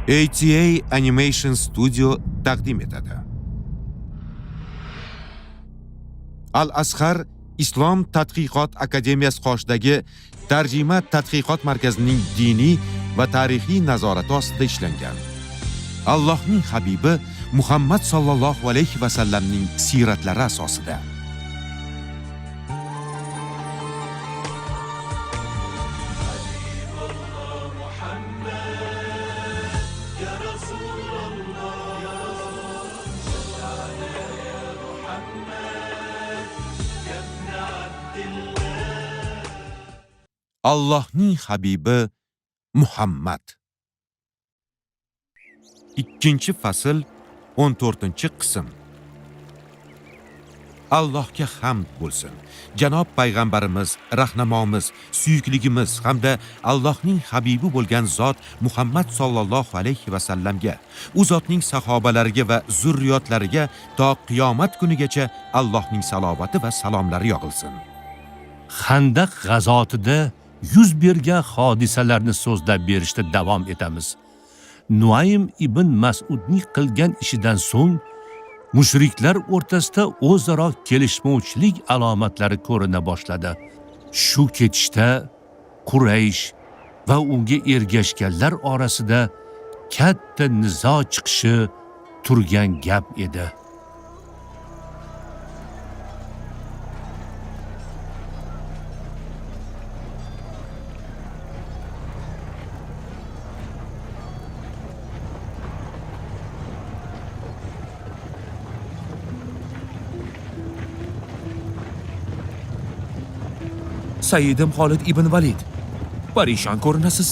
ATA Animation Studio taqdim etadi. Al-Azhar Islom Tadqiqot Akademiyasi qoshidagi Tarjima Tadqiqot Markazining diniy va tarixiy nazorati ostida ishlangan. Allohning habibi Muhammad sallallohu alayhi va sallamning siratlari asosida. Allohning habibi Muhammad. 2-fasl 14-qism. Allohga hamd bo'lsin. Janob payg'ambarimiz, rahnamomiz, suyukligimiz hamda Allohning habibi bo'lgan zot Muhammad sallallohu alayhi va sallamga, u zotning sahobalariga va zurriyotlariga to qiyomat kunigacha Allohning salovati va salomlari yog'ilsin. Xandaq g'azotida yuz bergan hodisalarni so'zlab berishda davom etamiz. Nuaym ibn Mas'udning qilgan ishidan so'ng mushriklar o'rtasida o'zaro kelishmovchilik alomatlari ko'rina boshladi. Shu ketishda Quraysh va unga ergashganlar orasida katta nizo chiqishi turgan gap edi. Sayyidim Xolid ibn Valid, parishon ko'rinasiz.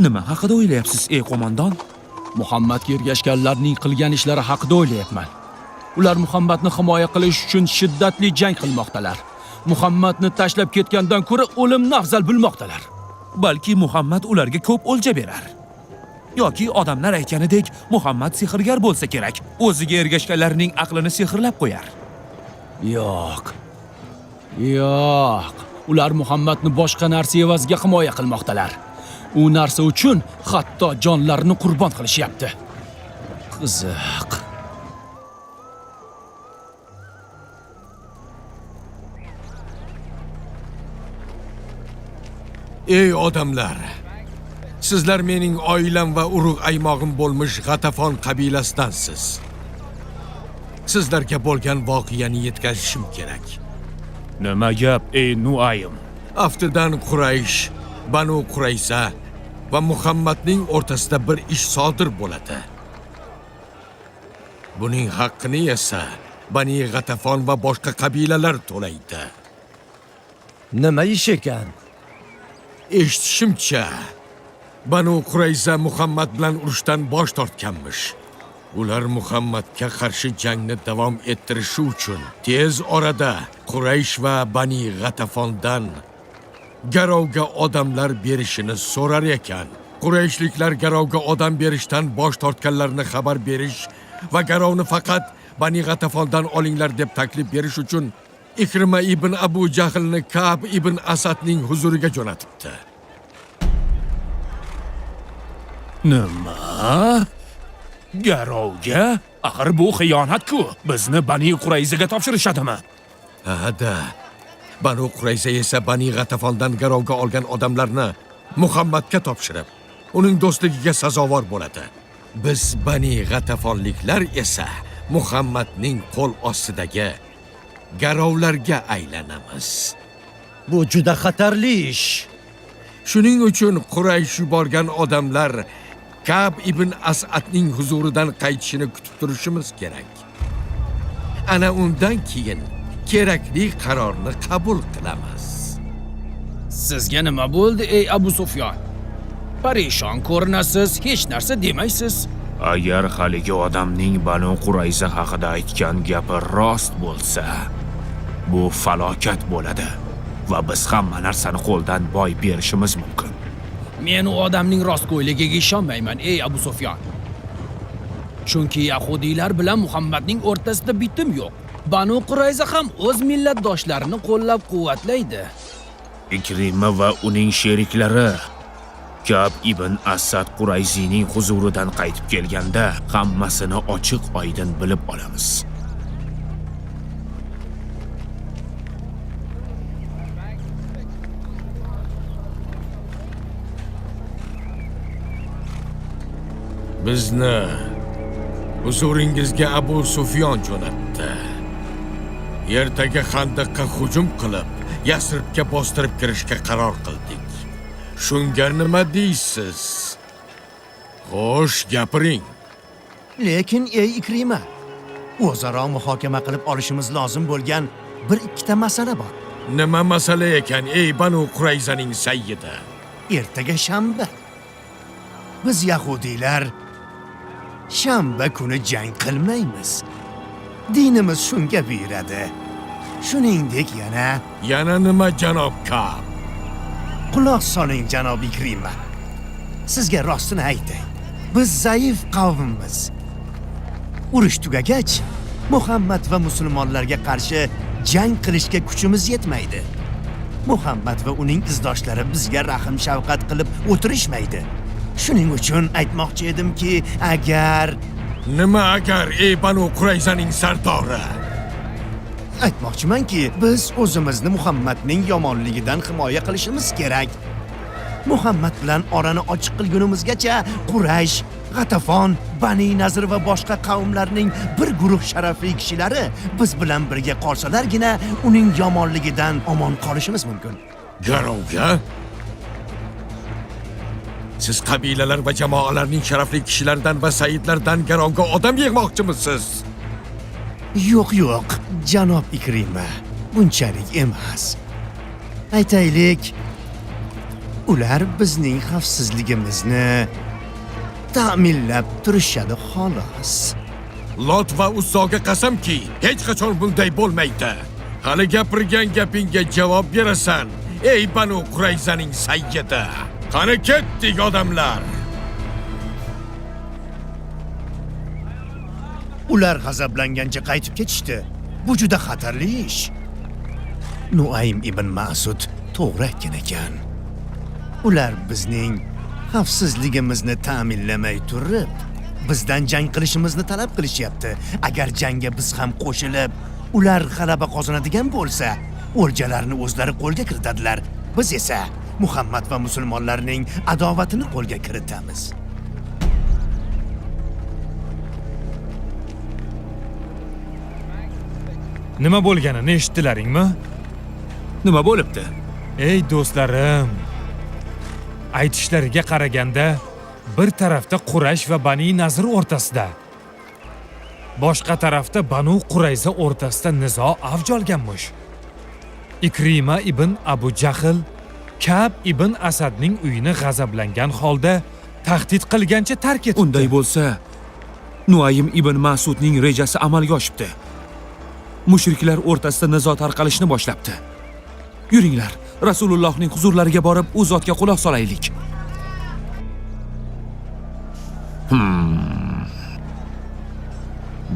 Nima haqida o'ylayapsiz, ey qo'mondon? Muhammadga ergashganlarning qilgan ishlari haqida o'ylayapman. Ular Muhammadni himoya qilish uchun shiddatli jang qilmoqdalar. Muhammadni tashlab ketgandan ko'ra o'limni afzal bilmoqdalar. Balki Muhammad ularga ko'p o'lja berar. Yoki odamlar aytganidek, Muhammad sehrgar bo'lsa kerak. O'ziga ergashganlarning aqlini sehrlab qo'yar. Yo'q. Yo'q, ular Muhammadni boshqa narsa evaziga himoya qilmoqdalar. U narsa uchun hatto jonlarini qurbon qilishyapti. Qiziq. Ey odamlar! Sizlar mening oilam va urug' aymog'im bo'lmish G'atafon qabilasidansiz. Sizlarga bo'lgan voqeani yetkazishim kerak. Nima gap, ey Nuaym? Aftidan Quraysh, Banu Qurayza va Muhammadning o'rtasida bir ish sodir bo'ladi. Buning haqqini esa Bani G'atafon va boshqa qabilalar to'laydi. Nima ish ekan? Eshitishimcha, Banu Qurayza Muhammad bilan urushdan bosh tortganmish. Ular Muhammadga qarshi jangni davom ettirishi uchun tez orada Quraysh va Bani G'atafondan garovga odamlar berishini so'rar ekan. Qurayshliklar garovga odam berishdan bosh tortganlarni xabar berish va garovni faqat Bani G'atafondan olinglar deb taklif berish uchun Ikrima ibn Abu Jahlni Ka'b ibn Asadning huzuriga jo'natibdi. Nima? Garovga? Axir bu xiyonat-ku. Bizni Bani Qurayzaga topshirishadimi? Ha-da. Banu Qurayza esa Bani G'atafondan garovga olgan odamlarni Muhammadga topshirib, uning do'stligiga sazovor bo'ladi. Biz Bani G'atafonliklar esa Muhammadning qo'l ostidagi garovlarga aylanamiz. Bu juda xatarli ish. Shuning uchun Quraysh yuborgan odamlar Ka'b ibn As'adning huzuridan qaytishini kutib turishimiz kerak. Ana undan keyin kerakli qarorni qabul qilamiz. Sizga nima bo'ldi, ey Abu Sufyon? Parishon ko'rinasiz, hech narsa demaysiz. Agar haligi odamning Banu Qurayza haqida aytgan gapi rost bo'lsa, bu falokat bo'ladi va biz hamma narsani qo'ldan boy berishimiz mumkin. Men u odamning rostgo'yligiga ishonmayman, ey Abu Sufyon. Chunki yahudiylar bilan Muhammadning o'rtasida bitim yo'q. Banu Qurayza ham o'z millatdoshlarini qo'llab-quvvatlaydi. Ikrima va uning sheriklari Kab ibn Asad Qurayziyning huzuridan qaytib kelganda hammasini ochiq oydin bilib olamiz. Bizni huzuringizga Abu Sufyon jo'natdi. Ertaga Xandaqqa hujum qilib, Yasribga bostirib kirishga qaror qildik. Shunga nima deysiz? Xo'sh, gapiring. Lekin ey Ikrima, o'zaro muhokama qilib olishimiz lozim bo'lgan bir ikkita masala bor. Nima masala ekan, ey Banu Qurayzaning sayyidi? Ertaga shanba. Biz yahudiylar shanba kuni jang qilmaymiz. Dinimiz shunga buyuradi. Shuningdek yana Yana nima, janob Kab? Quloq soling, janob Ikrima. Sizga rostini aytay. Biz zaif qavmmiz. Urush tugagach, Muhammad va musulmonlarga qarshi jang qilishga kuchimiz yetmaydi. Muhammad va uning izdoshlari bizga rahm shafqat qilib o'tirishmaydi. Shuning uchun aytmoqchi edimki, agar Nima agar, ey Banu Qurayzaning sardori? Aytmoqchimanki, biz o'zimizni Muhammadning yomonligidan himoya qilishimiz kerak. Muhammad bilan orani ochiq qilgunimizgacha Quraysh, G'atafon, Bani Nazr va boshqa qavmlarning bir guruh sharafli kishilari biz bilan birga qolsalargina uning yomonligidan omon qolishimiz mumkin. Garovga? Siz qabilalar va jamoalarning sharafli kishilaridan va sayyidlardan garovga odam yig'moqchimisiz? Yo'q, yo'q, janob Ikrima, bunchalik emas. Aytaylik, ular bizning xavfsizligimizni ta'minlab turishadi xolos. Lot va Ussoga qasamki, hech qachon bunday bo'lmaydi. Hali gapirgan gapingga javob berasan, ey Banu Qurayzaning sayyidi. Qani ketdik odamlar. Ular g'azablangancha qaytib ketishdi. Bu juda xatarli ish. Nuaym ibn Mas'ud to'g'ri aytgan ekan. Ular bizning xavfsizligimizni ta'minlamay turib, bizdan jang qilishimizni talab qilishyapti. Agar jangga biz ham qo'shilib, ular g'alaba qozonadigan bo'lsa, o'ljalarni o'zlari qo'lga kiritadilar. Biz esa Muhammad va musulmonlarning adovatini qo'lga kiritamiz. Nima bo'lganini eshitdilaringmi? Nima bo'libdi? Ey do'stlarim, aytishlariga qaraganda bir tarafda Quraysh va Bani Nazr o'rtasida, boshqa tarafda Banu Qurayza o'rtasida nizo avj olganmish. Ikrima ibn Abu Jahl Kab ibn Asadning uyini g'azablangan holda tahdid qilgancha tark etibdi. Unday bo'lsa, Nuaym ibn Mas'udning rejasi amalga oshibdi. Mushriklar o'rtasida nizo tarqalishni boshlabdi. Yuringlar, Rasulullohning huzurlariga borib, u zotga quloq solaylik.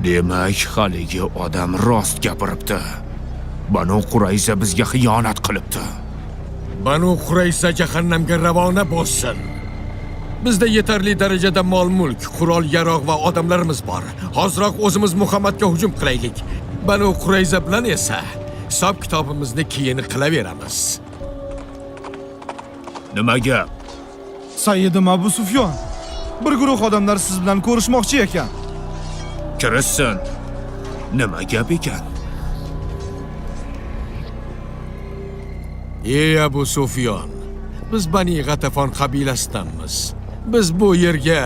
Demak, haligi odam rost gapiribdi. Banu Qurayza bizga xiyonat qilibdi. Banu Qurayza jahannamga ravona bo'lsin. Bizda yetarli darajada mol-mulk, qurol-yarog' va odamlarimiz bor. Hoziroq o'zimiz Muhammadga hujum qilaylik. Banu Qurayza bilan esa hisob-kitobimizni keyin qilaveramiz. Nima gap? Sayyidim Abu Sufyon, bir guruh odamlar siz bilan ko'rishmoqchi ekan. Kirishsin. Nima gap ekan? Ey Abu Sufyon, biz Bani G'atafon qabilasidanmiz. Biz bu yerga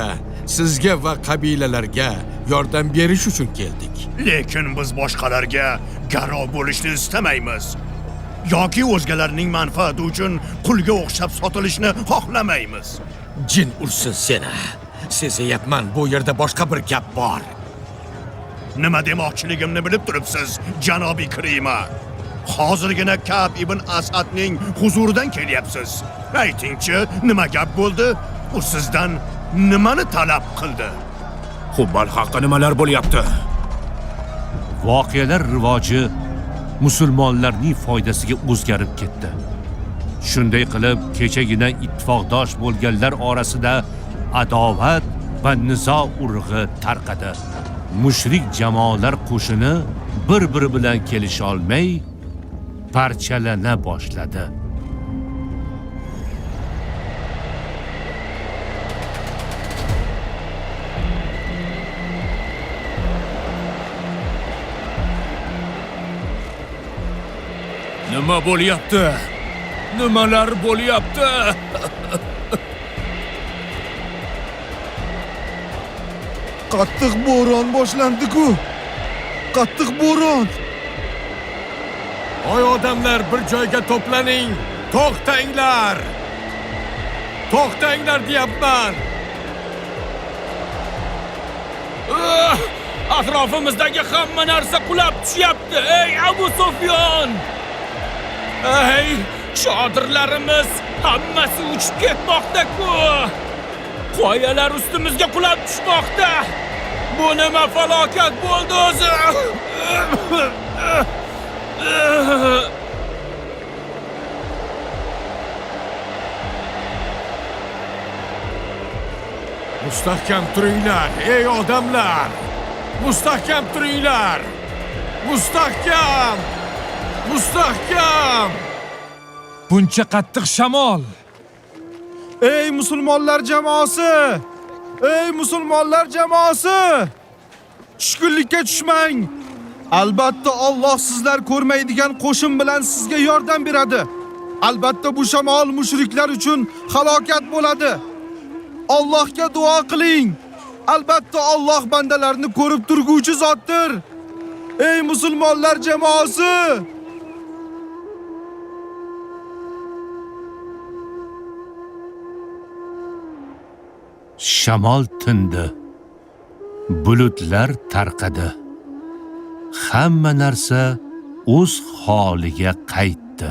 sizga va qabilalarga yordam berish uchun keldik. Lekin biz boshqalarga garov bo'lishni istamaymiz. Yoki o'zgalarning manfaati uchun qulga o'xshab sotilishni xohlamaymiz. Jin ursin seni. Sezayapman, bu yerda boshqa bir gap bor. Nima demoqchiligimni bilib turibsiz, janob Ikrima. Hozirgina Kab ibn Asadning huzuridan kelyapsiz. Aytingchi, nima gap bo'ldi? U sizdan nimani talab qildi? Hubbal haqqa nimalar bo'lyapti? Voqealar rivoji musulmonlarning foydasiga o'zgarib ketdi. Shunday qilib, kechagina ittifoqdosh bo'lganlar orasida adovat va nizo urug'i tarqadi. Mushrik jamoalar qo'shini bir-biri bilan kelisha olmay parchalana boshladi. Nima bo'lyapti? Nimalar bo'lyapti? Qattiq bo'ron boshlandi-ku. Qattiq bo'ron. Oy odamlar, bir joyga to'planing. To'xtanglar. To'xtanglar deyapman. Atrofimizdagi hamma narsa qulab tushyapti. Ey Abu Sufyon! Ey, chodirlarimiz hammasi uchib ketmoqda-ku. Qoyalar ustimizga qulab tushmoqda. Bu nima falokat bo'ldi o'zi? Mustahkam turinglar, ey odamlar! Mustahkam turinglar! Mustahkam! Mustahkam! Buncha qattiq shamol. Ey musulmonlar jamoasi! Ey musulmonlar jamoasi! Tushkunlikka tushmang. Albatta Alloh sizlar ko'rmaydigan qo'shin bilan sizga yordam beradi. Albatta bu shamol mushriklar uchun halokat bo'ladi. Allohga duo qiling. Albatta Alloh bandalarni ko'rib turguvchi zotdir. Ey musulmonlar jamoasi! Shamol tindi. Bulutlar tarqadi. Hamma narsa o'z holiga qaytdi.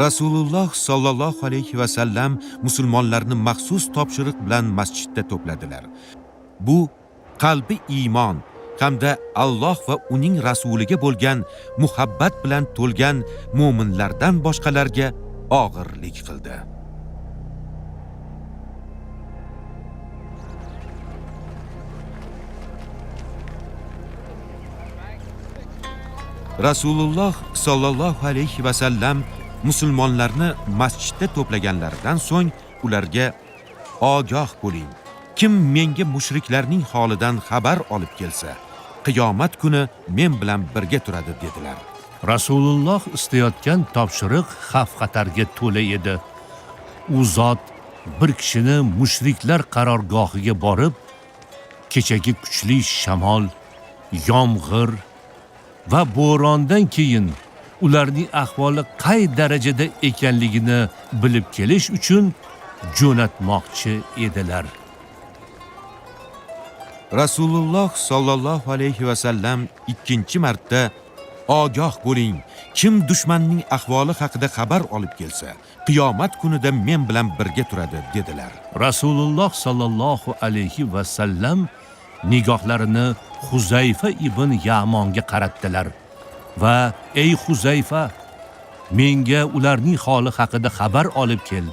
Rasululloh sallallohu alayhi va sallam musulmonlarni maxsus topshiriq bilan masjidda to'pladilar. Bu qalbi iymon hamda Alloh va uning rasuliga bo'lgan muhabbat bilan to'lgan mo'minlardan boshqalarga og'irlik qildi. Rasululloh sallallohu alayhi va sallam musulmonlarni masjidda to'plaganlaridan so'ng ularga ogoh bo'ling. Kim menga mushriklarning holidan xabar olib kelsa, qiyomat kuni men bilan birga turadi dedilar. Rasululloh istayotgan topshiriq xavf-xatarga to'la edi. U zot bir kishini mushriklar qarorgohiga borib, kechagi kuchli shamol, yomg'ir va bo'rondan keyin ularning ahvoli qay darajada ekanligini bilib kelish uchun jo'natmoqchi edilar. Rasululloh sallallohu alayhi va sallam ikkinchi marta ogoh bo'ling, kim dushmanning ahvoli haqida xabar olib kelsa, qiyomat kunida men bilan birga turadi dedilar. Rasululloh sallallohu alayhi va sallam nigohlarini Huzayfa ibn Yamonga qaratdilar va ey Huzayfa, menga ularning holi haqida xabar olib kel.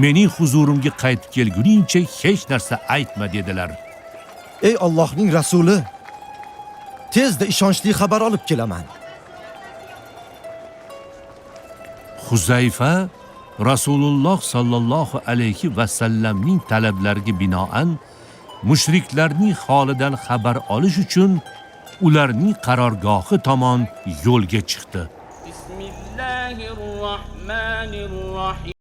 Mening huzurimga qaytib kelguningcha hech narsa aytma dedilar. Ey Allohning rasuli, tezda ishonchli xabar olib kelaman. Huzayfa Rasululloh sallallohu alayhi va sallamning talablariga binoan mushriklarning holidan xabar olish uchun ularning qarorgohi tomon yo'lga chiqdi. Bismillahirrohmanirrohim.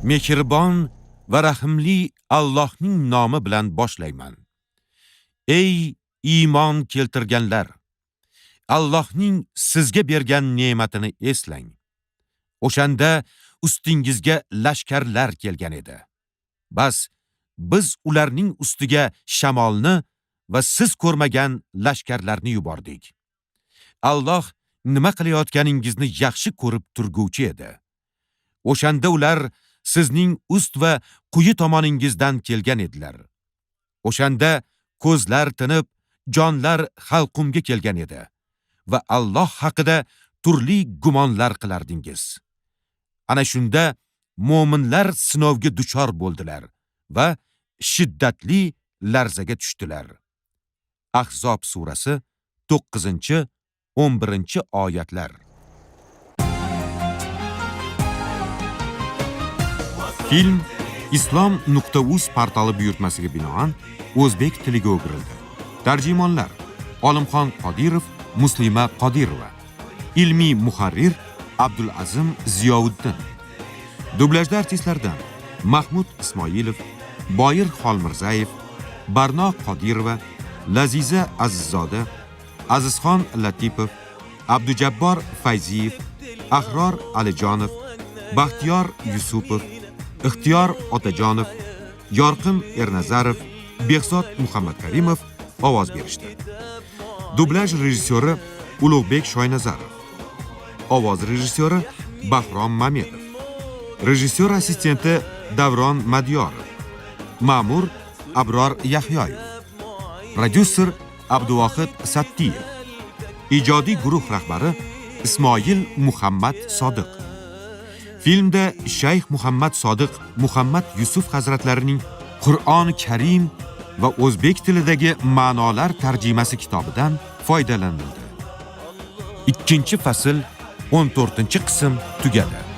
Mehribon va rahimli Allohning nomi bilan boshlayman. Ey iymon keltirganlar! Allohning sizga bergan ne'matini eslang. O'shanda ustingizga lashkarlar kelgan edi. Bas, biz ularning ustiga shamolni va siz ko'rmagan lashkarlarni yubordik. Alloh nima qilayotganingizni yaxshi ko'rib turguvchi edi. O'shanda ular sizning ust va quyi tomoningizdan kelgan edilar. O'shanda ko'zlar tinib, jonlar halqumga kelgan edi va Alloh haqida turli gumonlar qilardingiz. Ana shunda mo'minlar sinovga duchor bo'ldilar va shiddatli larzaga tushdilar. Ahzob surasi 9-11 oyatlar. Film islom.uz portali buyurtmasiga binoan o'zbek tiliga o'girildi. Tarjimonlar: Olimxon Qodirov, Muslima Qodirova. Ilmiy muharrir Abdulazim Ziyovuddin. Dublyajda artistlardan Mahmud Ismoilov, Boyir Xolmirzayev, Barno Qodirova, Laziza Azizzoda, Azizxon Latipov, Abdujabbor Fayziyev, Ahror Alijonov, Baxtiyor Yusupov, Ixtiyor Otajonov, Yorqin Ernazarov, Behzod Muhammadkarimov ovoz berishdi. Dublyaj rejissyori Ulug'bek Shoynazarov. Ovoz rejissyori Bahrom Mamedov. Rejissyor assistenti Davron Madiyorov. Ma'mur Abror Yahyoyev. Prodyuser Abduvohid Sattiyev. Ijodiy guruh rahbari Ismoil Muhammad Sodiq. Filmda Shayx Muhammad Sodiq Muhammad Yusuf hazratlarining Qur'oni Karim va o'zbek tilidagi ma'nolar tarjimasi kitobidan foydalanildi. 2-fasl 14-qism tugadi.